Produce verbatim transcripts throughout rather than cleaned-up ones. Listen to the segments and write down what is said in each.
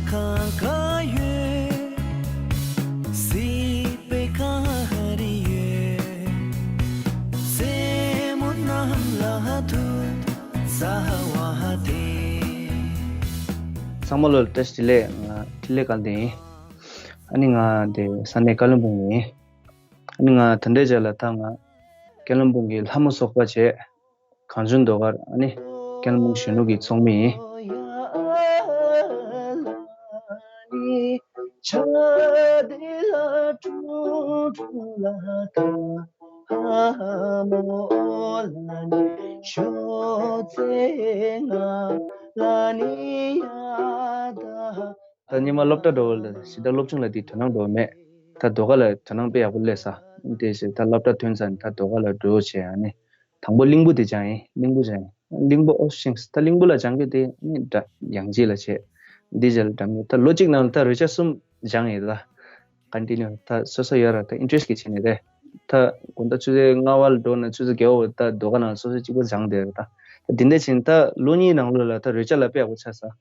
གང་ག་ཡོད། སྲིད་པའི་ག་རེ་ཡོད། རྩེ་མོ་རྣམས་ལ་ཐུག་ཟ་བ་དེ། ཚང་མ་ལོ་ལ་བཀྲ་ཤིས་བདེ་ལེགས། ང་འཕྲིན་ལས་དཀར་ལྡན་ཡིན། ཨ་ནི་ང་དེ་ས་གནས་ཀ་ལོན་སྦུག་ནས་ཡིན། ཨ་ནི་ང་ད་ལྟའི་ཆ་ལ་ད་ང་ཀ་ལོན་སྦུག་གི་ལྷ་མོ་ཚོགས་པ་བྱས། གངས་ལྗོངས་ཟློས་གར། ཨ་ནི་ཀ་ལོན་སྦུག་གཞོན་ནུ་གི་ཚོགས་མི་ཡིན། ད་སྔོན་མ་སློབ་གྲྭ་འགྲོ་བ་ལ་ཞེ་དྲག་སློབ་སྦྱོང་ལ་དེ་དོ་སྣང་འགྲོ་བ་མེད། ད་ཟློས་གར་ལ་དོ་སྣང་དཔེ་ཡག་པོ་སླེབས་ས། དེ་བཞིན་ད་སློབ་གྲྭ་ཐོན་ཚར་ནས་ད་ཟློས་གར་ལ་འགྲོ་བྱས། ཨ་ནི་དང་པོ་གླིང་བུ་དེ་སྦྱངས་ཡིན། གླིང་བུ་སྦྱངས་ཡིན། གླིང་བུ་ཨོ་ཤིང་ད་གླིང་བུ་ལ་སྦྱང་རྒྱུ་དེ་ནི་འདྲ་ཡང་རྗེས་ལ་བྱས། འདི་རྗེས་ལ་འགྲམ་ཡོད། ད་ལོ་གཅིག་ནང་ལ་ད་རོལ་ཆ་གསུམ་སྦྱངས་ཡོད་ད། ཀོན་ཊི་ནིའུ་ད་སོ་སོ་ཡོད་ར། ད་ཨིན་ཊེ་རེ་སི་ཊི་གིས་བྱས་ནས་རེད། ད་དགོང་དག་ཆུ་ཚོད་ལྔ་པ་ལ་འགྲོ་ན་ཆུ་ཚོད་བརྒྱད་པ་བར་ད་ཟློས་གར་ནང་སོ་སོ་གཅིག་པོ་སྦྱངས་བསྡད་རེད་ད། ད་འདི་འདྲ་བྱས་ནས་ད་ལོ་གཉིས་ནང་ལོགས་ལ་ད་རོལ་ཆ་ལ་དཔེ་ཡག་པོ་ཆགས་སོང་།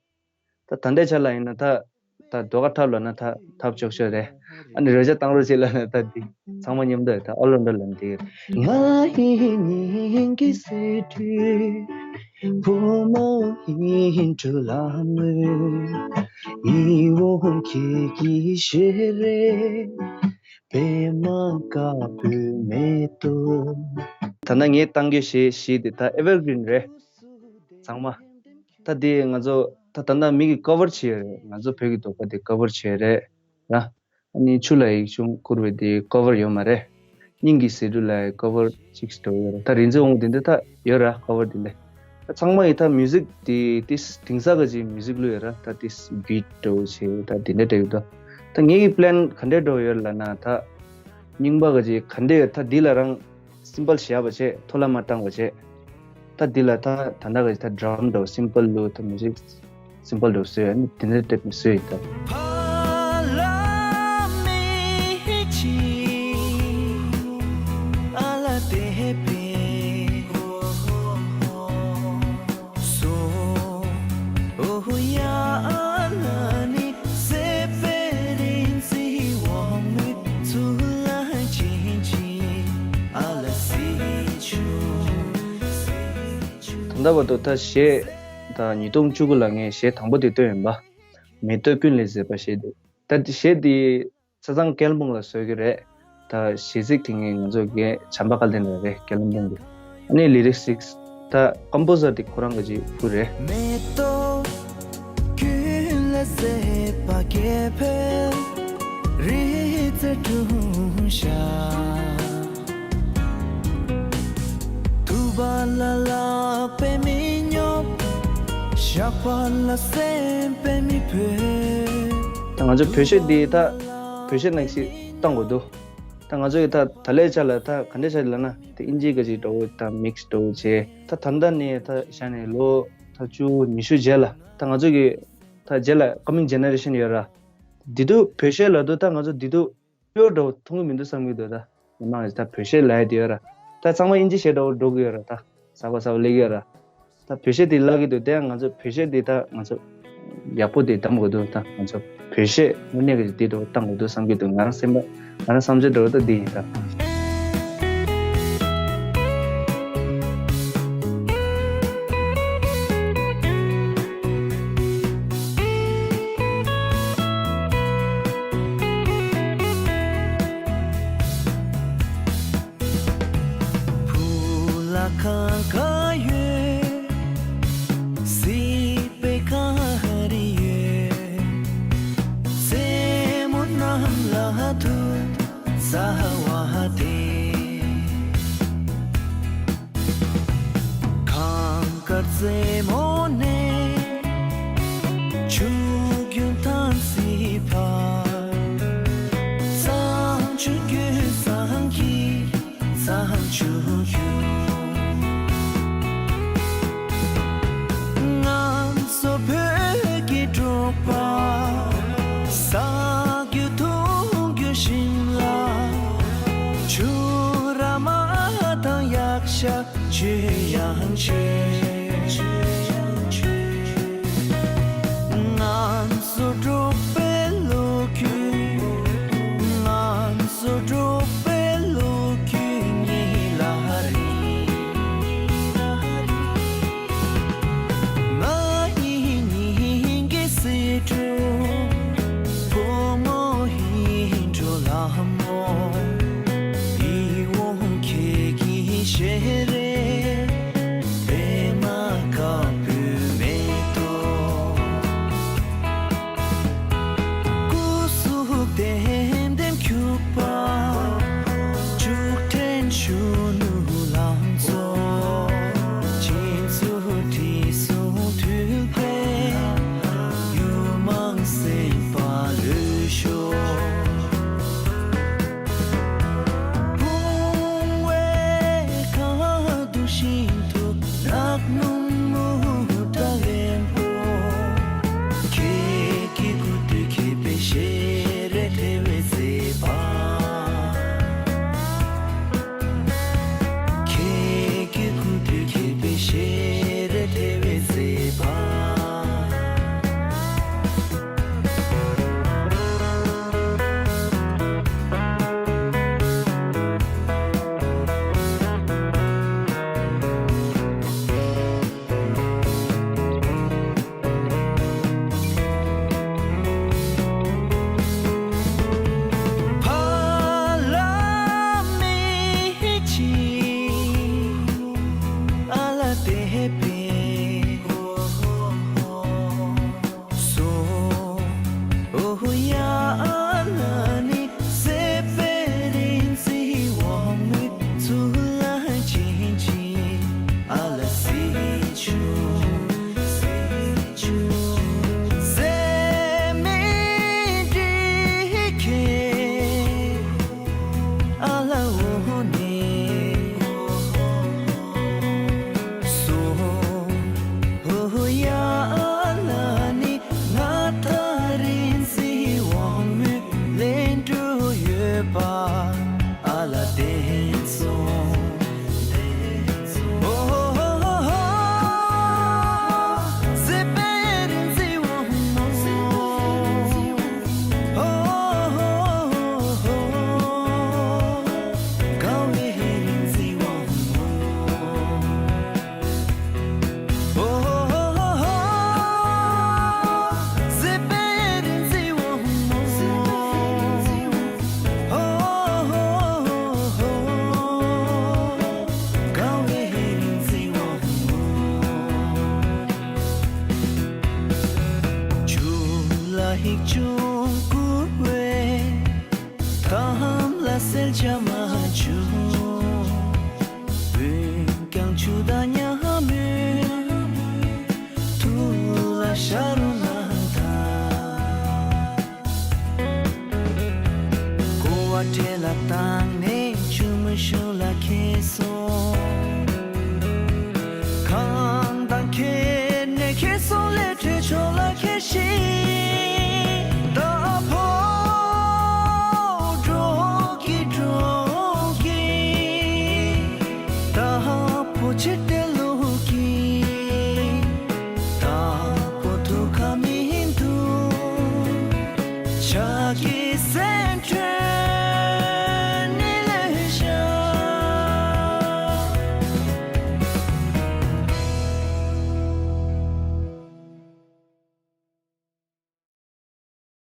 ད་ད་ལྟའི་ཆ་ལ་ཡིན་ན་ད་ད་ཟློས་གར་འཁྲབ་ལབ་ན་ད་འཁྲབ་ཆོག་ཆོག་རེད། ཨ་ནི་རོལ་ཆ་བཏང་རོགས་བྱེད་ལབ་ན་ད་འདི་ཚང་མ་མཉམ་དུ་ད་ཨོ་ལོ་འདྲ་ལབ་འདི། ང་ཡི་སྙིང་གི་སེ་འབྲས། བུ་མོ་ཡིན་འགྲོ་ལ་མོས། ཉི་འོང་ཁྱེད་ཀྱི་ཞལ་རས། པད་མ་དཀར་པོའི་མེ་ཏོག་ད་ནང་ངས་བཏང་རྒྱུ་གཞས་བཞི་དེ་ད་ཨེ་ཝར་གི་རིན་རེད། ཚང་མ། ད་དེ་ང་ཚོ་ད་ད་ལྟ་མི་གིས་ཀ་བར་བྱས་ཡོད་རེད། ང་ཚོ་བོད་ཀྱི་ཟློས་གར་དེ་ཀ་བར་བྱས་རེད་ར། ཨ་ནི་ཆུ་ལ་ཡིག་ཆུང་བསྐུར་བའི་དེ་ཀ་བར་ཡོད་མ་རེད། སྙིང་གི་ཟེ་འབྲུ་ལ་ཡི་ཀ་བར་གཅིག་འགྲོ་ཡོད་རེད། ད་རིག་འཛིན་དབང་འདི་འདི་ད་ཡོད་ར་ཀ་བར་དེ་འདྲ། ད་ཚང་མ་ཡི་ད་མིའུ་ཟིག་དེ་དེ་དེང་སང་གི་ཅིག་མིའུ་ཟིག་ལོས་ཡོད་ར། ད་དེ་བིཊ་འགྲོ་བྱས་ད་དེ་འདྲ་འདྲ་ཡོད་ད། ད་ངེད་ཀྱི་པི་ལན་ག་འདྲ་འགྲོ་ཡོད་ལབ་ན་ད་རྙིང་པ་གི་ཅིག་ག་འདྲ་ཡོད་ད་འདི་ལ་རང་སིམ་པལ་བཞག་པ་བྱས། མཐོ་ལ་མ་བཏང་བ་བྱས། ད་འདི་ལ་ད་ད་ལྟ་གི་ད་ཌམ་འདྲ་བོ་སིམ་པལ་ལོ་ད་མིའུ་ཟིག་སིམ་པལ་འདྲ་བོ་བཟོས། ཨ་ནི་དེ་འདྲ་སྟེ་བཟོས་ཡིན་ད། ད་ལྟ་བར་དུ་ད་གཞས་ད་ཉིས་སྟོང་བཅུ་དགུ་ལ་ངས་གཞས་དང་པོ་དེ་བཏོན་ཡིན་པ། མེ་ཏོག་ཀུན་ལས་མཛེས་པ་གཞས་དེ། ད་གཞས་དེ་ཆ་ཚང་ཀ་ལོན་སྦུག་ལ་བཟོས་ཀྱི་རེད། ད་གཞས་ཚིག་དེ་ངས་ང་ཚོ་གི་བྱམས་པ་དཀར་ལྡན་ལགས་རེད། ཀ་ལོན་སྦུག་གི། ཨ་ནི་ལི་རིག་སིག་ད་ཀམ་པོ་ཟར་དེ་ཁོ་རང་གི་ཅིག་བུ་རེད། མེ་ཏོག་ཀུན་ལས་མཛེས་པ་སྐྱེ་འཕེལ་རི་རྩེར་འཁྲུངས་ཤག་ཐུབ་པ་ལ་ལག་པས་མི་སྙོབ། བཞག་པ་ལ་སེམས་པས་མི་ཕོད། ད་ང་ཚོ་བོད་གཞས་འདི་ད་བོད་གཞས་ནང་བཞིན་བཏང་དགོས་འདུག་ད་ང་ཚོ་གི་ད་ད་ལས་ཆ་ལ་ད་ག་འདྲས་ཆ་ལབ་ན་ད་ཨིན་ཇི་གི་ཅིག་འདྲ་བོ་ད་མིག་སི་འདྲ་བོ་བྱས། ད་ད་ལྟ་ནས་ད་བཞག་ནས་ལོ་ད་བཅུ་ཉི་ཤུ་རྗེས་ལ་ད་ང་ཚོ་གི་ད་རྗེས་ལ་ཀ་མིང་ཇེ་ནེ་རེ་ཤན་ཡོད་ར། འདི་དུས་བོད་གཞས་ལབ་དུས་ད་ང་ཚོ་འདི་དུས་པིའུར་འདྲ་བོ་མཐོང་གི་མི་འདུག་བསམ་གྱི་འདུག་ད་མི་མང་ད་བོད་གཞས་ལབ་ཡ་དེ་ཡོད་ར། ད་ཚང་མ་ཨིན་ཇི་གཞས་འདྲ་བོ་འགྲོ་གི་ཡོད་ར། ད་གསར་པ་གསར་པ་སླེབས་ཀྱི་ཡོད་ར། ད་བོད་གཞས་དེ་བརླག་གི་འདུག་དེ་ཡང་ང་ཚོ་བོད་གཞས་དེ་ད་ང་ཚོ་ཡག་པོ་དེ་གདམ་དགོས་འདུག་ད་ང་ཚོ་བོད་གཞས་དངོས་གནས་ཀྱི་དེ་འདྲ་བོ་བཏང་དགོས་འདུག་བསམ་གྱི་འདུག་ང་རང་སེམས་པ་ང་རང་བསམ་ཚུལ་འདྲ་བོ་ད་འདི་ཡིན་ད། བུ་ལ་གང་ག་ཡོད། སྲིད་པའི་ག་རེ་ཡོད། རྩེ་མོ་རྣམས་ལ་ཐུག་ཟ་བ་དེ། གངས་དཀར་རྩེ་མོ་ནས་ཆུ་རྒྱུན་ཐང་སི་བར། བྱང་ཆུབ་ཀུན་བཟང་གི་བྱང་ཆུབ་རྒྱུན། ང་ཚོ་བོད་ཀྱི་འབྲོག་པ། ཟ་རྒྱུ་འཐུང་རྒྱུ་ཞིམ་ལ། ཆུ་ར་མ་དང་ཡག་ཤ་ཆོས་ཡང་ཆོས། ང་ཚོ་ གཞོན་ནུ་ལང་ཚོ་ཁྱེད་ཚོ་དྲིན་གཟོ་ཐུལ་པའི་ཡུལ་མང་སེམས་པ་ལུས་ཤོག་བུང་བའི་ཁ་དུ་བཞིན་དུ་ནག་སྣུམ་མུ་ཏྲ་ལེན་པོ། ཁྱེད་ཀྱི་ཁུ་ཏུ་ཁེ་པེ་ཤེ་རེ་ཐེ་བེ་ཟེ་པ། ཁྱེད་ཀྱི་ཁུ་ཏུ་ཁེ་པེ་ཤེ་རེ་ཐེ་བེ་ཟེ་པ། ཕ་ལ་མི་ཅི་ཨ་ལ་ཏེ་པེ། སོ། ཨོ་ཡ་ཨ་ལ་ནི་སེ་པེ་རིན་ཙི་ཝང་མི་ཚུ་ལ་ཅིན་ཅིན་ཨ་ལ་སི་ཆུ། སེ་མི་འདི་ཁེ་ཨ་ལ་འོ་ནི། སོ། ཧོ་ཧོ་ཡ་ཨ་ལ་ནི་ང་ད་རིན་སི་ཝང་མུ་ལེན་འགྲོ་ཡོད་པ་ཨ་ལ་ཏེན་